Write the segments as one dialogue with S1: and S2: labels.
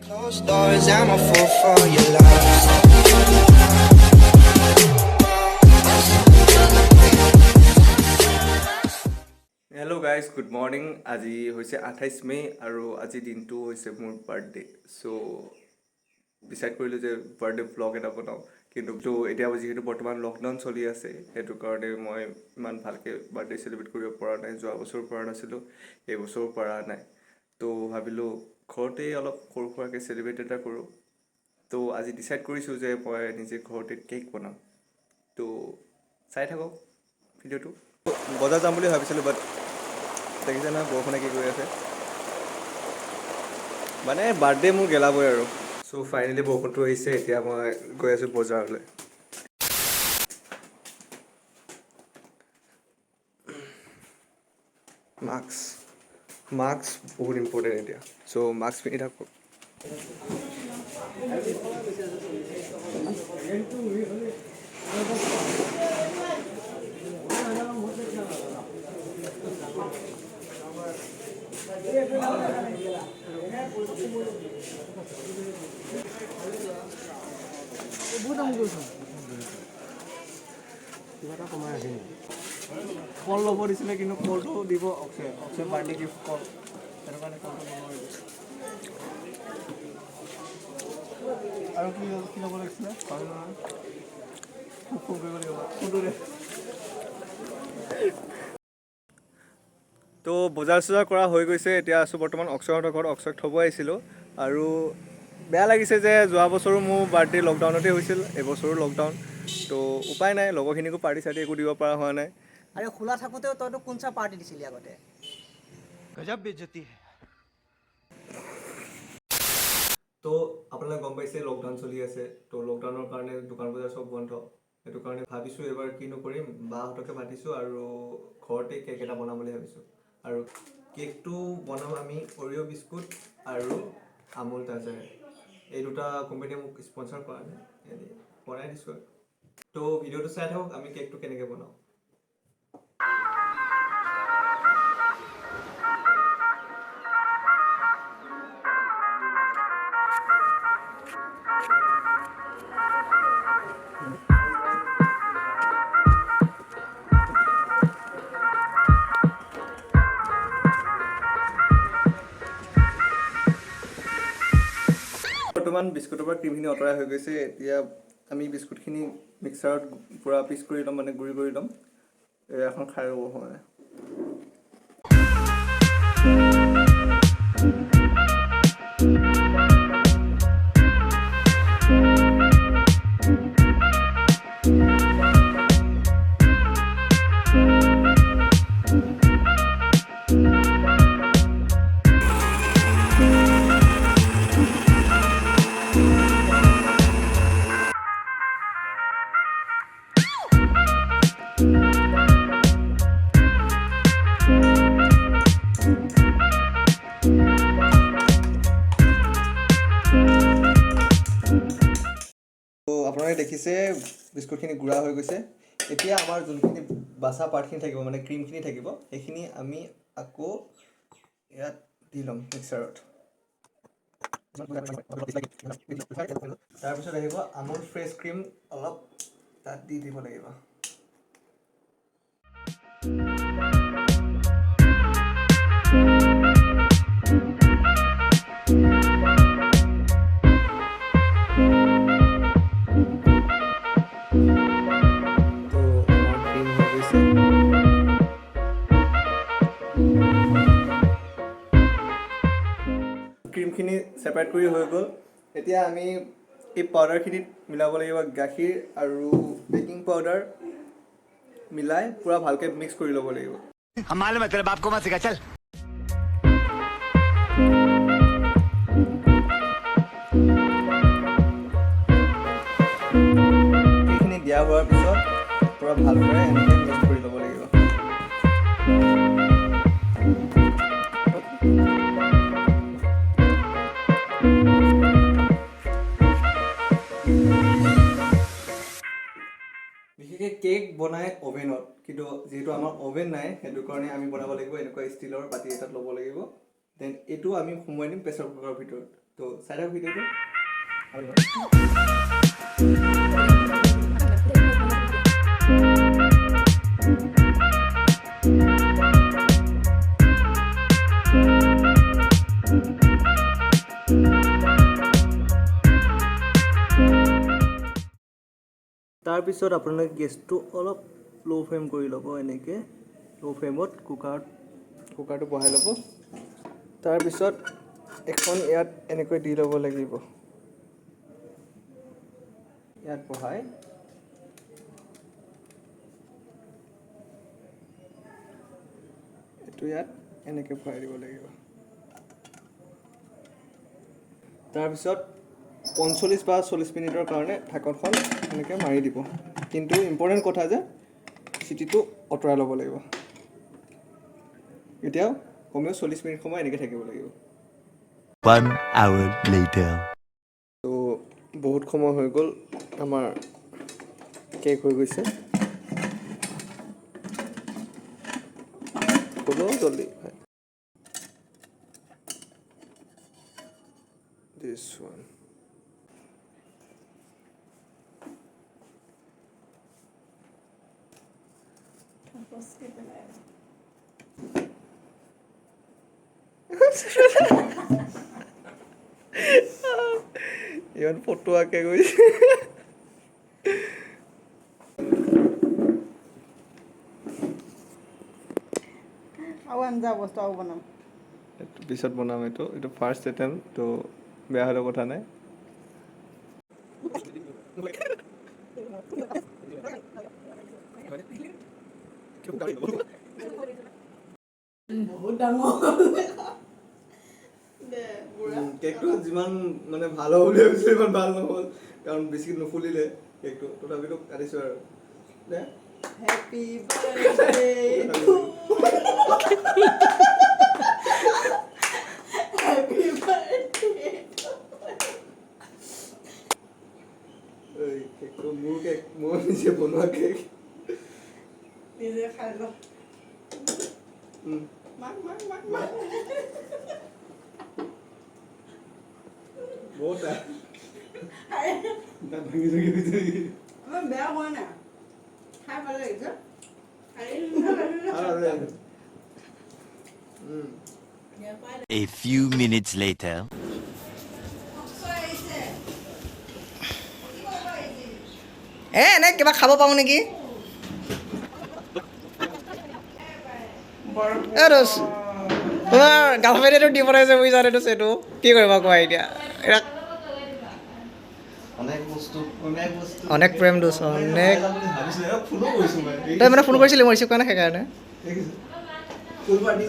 S1: Closed doors, I'm a fool for your love.
S2: Hello guys, good morning. আজি হৈছে 28 মে' আৰু আজিৰ দিনটো হৈছে মোৰ বাৰ্থডে। চ' ডিচাইড কৰিলোঁ যে বাৰ্থডে ভ্লগ এটা বনাওঁ। কিন্তু তো এতিয়া যিহেতু বৰ্তমান লকডাউন চলি আছে, সেইটো কাৰণে মই ইমান ভালকৈ বাৰ্থডে চেলিব্ৰেট কৰিব পৰা নাই। যোৱা বছৰো পৰা নাছিলোঁ, এইবছৰো পৰা নাই। তো ভাবিলোঁ ঘৰতেই অলপ সৰু সুৰাকৈ চেলিব্ৰেট এটা কৰোঁ। তো আজি ডিচাইড কৰিছোঁ যে মই নিজে ঘৰতে কেক বনাম। তো চাই থাকক ভিডিঅ'টো। বজাৰ যাম বুলি ভাবিছিলোঁ, বাট দেখিছে নহয় বৰষুণে কি কৰি আছে। মানে বাৰ্থডে মোৰ গেলাবই আৰু। চ' ফাইনেলি বৰষুণটো আহিছে। এতিয়া মই গৈ আছোঁ বজাৰলৈ। মাস্ক, মাস্ক বহুত ইম্পৰ্টেণ্ট এতিয়া। চ' মাস্ক পিন্ধি থাকোঁ। কল ল'ব দিছিলে, কিন্তু কলটো দিব অক্ষয়। অক্ষয় বাৰ্থডে গিফ্ট কল, সেইটো কাৰণে কলটো ল'ব নোৱাৰিলোঁ। আৰু কি কি ল'ব লাগিছিলে পাহৰিলোঁ নহয়। মোক ফোন কৰিব লাগিব, ফোনটো দে। তো বজাৰ চজাৰ কৰা হৈ গৈছে। এতিয়া আছোঁ বৰ্তমান অক্ষয়হঁতৰ ঘৰত। অক্ষয়ক থ'ব আহিছিলোঁ। আৰু বেয়া লাগিছে যে যোৱা বছৰো মোৰ বাৰ্থডে লকডাউনতে হৈছিল, এইবছৰো লকডাউন। তো উপায় নাই, লগৰখিনিকো পাৰ্টি চাৰ্টি একো দিব পৰা হোৱা নাই।
S3: আৰে, খোলা থাকোঁতেও তইতো কোনচা পাৰ্টি দিছিলি আগতে?
S4: गजब बेइज्जती है।
S2: তো আপোনালোকে গম পাইছে লকডাউন চলি আছে। তো লকডাউনৰ কাৰণে দোকান বজাৰ চব বন্ধ। সেইটো কাৰণে ভাবিছোঁ এইবাৰ কিনো কৰিম, বাহঁতকে মাতিছোঁ আৰু ঘৰতে কেক এটা বনাম বুলি ভাবিছোঁ। আৰু কেকটো বনাম আমি অৰিঅ' বিস্কুট আৰু আমুল তাজাৰে। এই দুটা কোম্পানীয়ে মোক স্পনচাৰ কৰা নাই, এনেই বনাই দিছোঁ আৰু। তো ভিডিঅ'টো চাই থাকক, আমি কেকটো কেনেকৈ বনাওঁ। বৰ্তমান বিস্কুটৰ পৰা ক্ৰীমখিনি আঁতৰাই হৈ গৈছে। এতিয়া আমি বিস্কুটখিনি মিক্সাৰত পূৰা পিচ কৰি ল'ম, মানে গুড়ি কৰি ল'ম। এই এখন খাই ল'ব হোৱা নাই। তো আপোনালোকে দেখিছে বিস্কুটখিনি গুড়া হৈ গৈছে। এতিয়া আমাৰ যোনখিনি বাচা পাৰ্টখিনি থাকিব, মানে ক্ৰীমখিনি থাকিব, সেইখিনি আমি আকৌ ইয়াত দি ল'ম মিক্সাৰত। তাৰপিছত আহিব আমুল ফ্ৰেছ ক্ৰীম, অলপ তাত দি দিব লাগিব। তো আমাৰ ক্ৰীম হৈ গৈছে। ক্ৰীমখিনি ছেপাৰেট কৰি হৈ গ'ল। এতিয়া আমি এই পাউডাৰখিনিত মিলাব লাগিব গাখীৰ আৰু বেকিং পাউডাৰ মিলাই পূৰা ভালকৈ মিক্স কৰি ল'ব লাগিব।
S4: हम मालूम है तेरे बाप को मत सिखा, चल।
S2: সেইখিনি দিয়া হোৱাৰ পিছত পূৰা ভালদৰে এনেকৈ মিক্স কৰি ল'ব লাগিব। বিশেষকৈ কেক বনাই অ'ভেনত, কিন্তু যিহেতু আমাৰ অ'ভেন নাই, সেইটো কাৰণে আমি বনাব লাগিব এনেকুৱা ষ্টীলৰ বাতি এটাত ল'ব লাগিব। Then এইটো আমি সোমোৱাই দিম প্ৰেছাৰ কুকাৰৰ ভিতৰত। তো চাই থাকক ভিডিঅ'টো। তাৰপিছত আপোনালোকে গেছটো অলপ ল' ফ্লেম কৰি ল'ব। এনেকৈ ল' ফ্লেমত কুকাৰটো বহাই ল'ব। তাৰপিছত এখন ইয়াত এনেকৈ দি ল'ব লাগিব। ইয়াত বহাই এইটো ইয়াত এনেকৈ ভৰাই দিব লাগিব। তাৰপিছত 45 বা 40 মিনিটৰ কাৰণে ঢাকনখন এনেকৈ মাৰি দিব। কিন্তু ইম্পৰ্টেণ্ট কথা যে চিটিটো আঁতৰাই ল'ব লাগিব। এতিয়াও কমেও 40 মিনিট সময় এনেকৈ থাকিব লাগিব।
S4: One hour later.
S2: তো বহুত সময় হৈ গ'ল, আমাৰ কেক হৈ গৈছে। খোলো জল্দি। This one. ইমান ফটোৱাকে গৈছে।
S5: আৰু আঞ্জা বস্তু আৰু বনাম।
S2: এইটো পিছত বনাম। এইটো ফাৰ্ষ্ট এটেম্প, তো বেয়া হ'লেও কথা নাই।
S5: বহুত ডাঙৰ দে বুঢ়া।
S2: কেকটো যিমান মানে ভাল হ'ব বুলি ভাবিছিলোঁ, ইমান ভাল নহ'ল, কাৰণ বেছি নুফুলিলে কেকটো। তথাপিতো কাটিছোঁ আৰু দে।
S5: Happy birthday to, happy birthday.
S2: এই কেকটো মোৰ কেক, মই নিজে বনোৱা কেক।
S5: নিজে খাই ল। মাক মাক মাক মাক।
S2: বহুত দাঁত ভাঙি চাগি গৈছে।
S5: আমাৰ বেয়া হোৱা নাই, খাই ভাল লাগিছে।
S2: ভাল লাগে।
S4: A few minutes later.
S3: এ এনে কিবা খাব পাৰোঁ নেকি? এ দোষ, তোমাৰ গাৰ্লফ্ৰেণ্ডেতো দি পঠাইছে, বুজিছা? এইটো এইটো কি কৰিবা কোৱা এতিয়া? এতিয়া
S2: অনেক বস্তু, অনেক বস্তু।
S3: অনেক প্ৰেম দোষ, অনেক।
S2: ভাবিছিলোঁ, ফোনো কৰিছোঁ মই।
S3: তই মানে ফোন কৰিছিলি, মই ৰিচিভ কৰা নাই সেইকাৰণে।
S2: ফুল পাৰ্টি।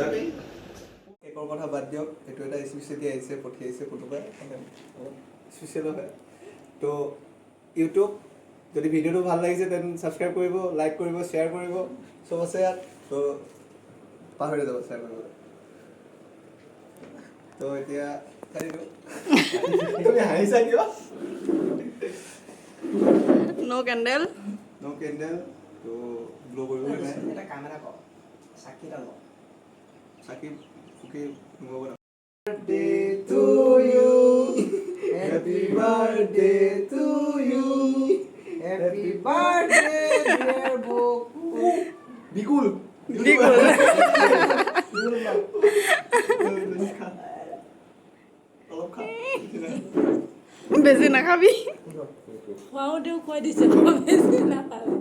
S2: কেকৰ কথা বাদ দিয়ক, এইটো এটা স্পেচিয়েলি আহিছে, পঠিয়াইছে কোনোবাই, মানে অলপ স্পেচিয়েলো হয়। তো ইউটিউব যদি ভিডিঅ'টো ভাল লাগিছে, then subscribe কৰিব, লাইক কৰিব, শ্বেয়াৰ কৰিব। চব আছে ইয়াত, তো পাহৰি যাব শ্বেয়াৰ কৰিব। তো এতিয়া খাই দিলোঁ। তুমি হাঁহিছা কিয়?
S5: ন' কেণ্ডেল।
S2: ন' কেণ্ডেল, তো ব্ল' কৰিবলৈ নাই।
S3: এটা কাম এটা কৰ, চাকি এটা ল।
S2: চাকি ফুকি সোমাব। Birthday to you. Happy birthday to you.
S3: Happy birthday dear Bakul.
S2: Bikul.
S5: Bikul.
S2: খা। অলপ খা।
S5: বেছি নাখাবি।
S6: খুৱাওঁতেও কৈ দিছে, বেছি নাখাবি।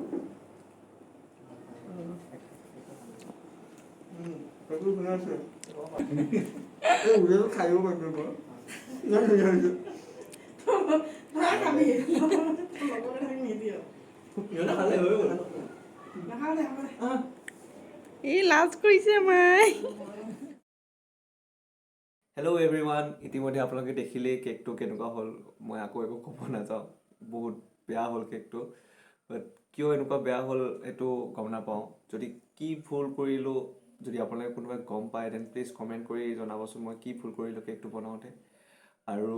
S2: সেইটো ধুনীয়া আছে। এই উলিয়াই খাইও পাৰিব মই। ইমান ধুনীয়া হৈছে।
S5: নাখাবি, লগৰ কেইটাক নিদিয়।
S2: ইহঁতে খালে হৈ গ'ল।
S5: নাখাওঁ দে, হ'ব দে। ই লাজ কৰিছে মাই।
S2: হেল্ল' এভৰিৱান, ইতিমধ্যে আপোনালোকে দেখিলেই কেকটো কেনেকুৱা হ'ল। মই আকৌ একো ক'ব নাযাওঁ, বহুত বেয়া হ'ল কেকটো। বাট কিয় এনেকুৱা বেয়া হ'ল এইটো গম নাপাওঁ। যদি কি ভুল কৰিলোঁ যদি আপোনালোকে কোনোবাই গম পায়, then please comment কৰি জনাবচোন মই কি ভুল কৰিলোঁ কেকটো বনাওঁতে। আৰু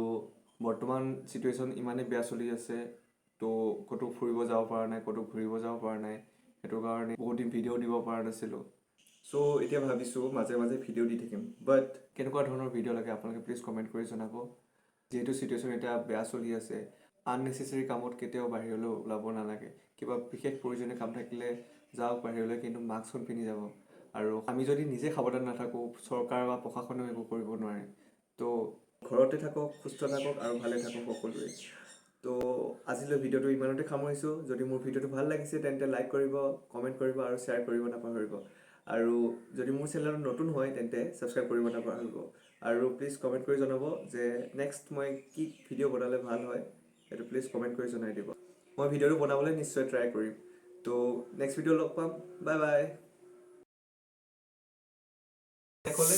S2: বৰ্তমান চিটুৱেশ্যন ইমানেই বেয়া চলি আছে, তো ক'তো ফুৰিব যাব পৰা নাই, ক'তো ঘূৰিব যাব পৰা নাই। সেইটো কাৰণে বহুত দিন ভিডিঅ' দিব পৰা নাছিলোঁ। চ' চ' এতিয়া ভাবিছোঁ মাজে মাজে ভিডিঅ' দি থাকিম, বাট কেনেকুৱা ধৰণৰ ভিডিঅ' লাগে আপোনালোকে প্লিজ কমেণ্ট কৰি জনাব। যিহেতু চিটুৱেশ্যন এতিয়া বেয়া চলি আছে, আননেচেচেৰী কামত কেতিয়াও বাহিৰলৈ ওলাব নালাগে। কিবা বিশেষ প্ৰয়োজনীয় কাম থাকিলে যাওক বাহিৰলৈ, কিন্তু মাস্কখন পিন্ধি যাব। আৰু আমি যদি নিজে সাৱধান নাথাকোঁ, চৰকাৰ বা প্ৰশাসনেও একো কৰিব নোৱাৰে। তো ঘৰতে থাকক, সুস্থ থাকক আৰু ভালে থাকক সকলোৱে। তো আজিলৈ ভিডিঅ'টো ইমানতে সামৰিছোঁ। যদি মোৰ ভিডিঅ'টো ভাল লাগিছে, তেন্তে লাইক কৰিব, কমেণ্ট কৰিব আৰু শ্বেয়াৰ কৰিব নাপাহৰিব। আৰু যদি মোৰ চেনেলত নতুন হয়, তেন্তে ছাবস্ক্ৰাইব কৰিব নাপাহৰিব। আৰু প্লিজ কমেণ্ট কৰি জনাব যে নেক্সট মই কি ভিডিঅ' বনালে ভাল হয়। সেইটো প্লিজ কমেণ্ট কৰি জনাই দিব। মই ভিডিঅ'টো বনাবলৈ নিশ্চয় ট্ৰাই কৰিম। তো নেক্সট ভিডিঅ' লগ পাম, বাই বাই। ক'লে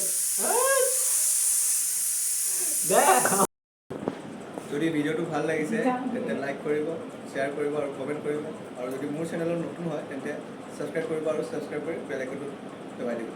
S2: দে। যদি ভিডিঅ'টো ভাল লাগিছে, তেন্তে লাইক কৰিব, শ্বেয়াৰ কৰিব আৰু কমেণ্ট কৰিব। আৰু যদি মোৰ চেনেলত নতুন হয়, তেন্তে ছাবস্ক্ৰাইব কৰিব আৰু ছাবস্ক্ৰাইব কৰি বেল আইকনটো দবাই দিব।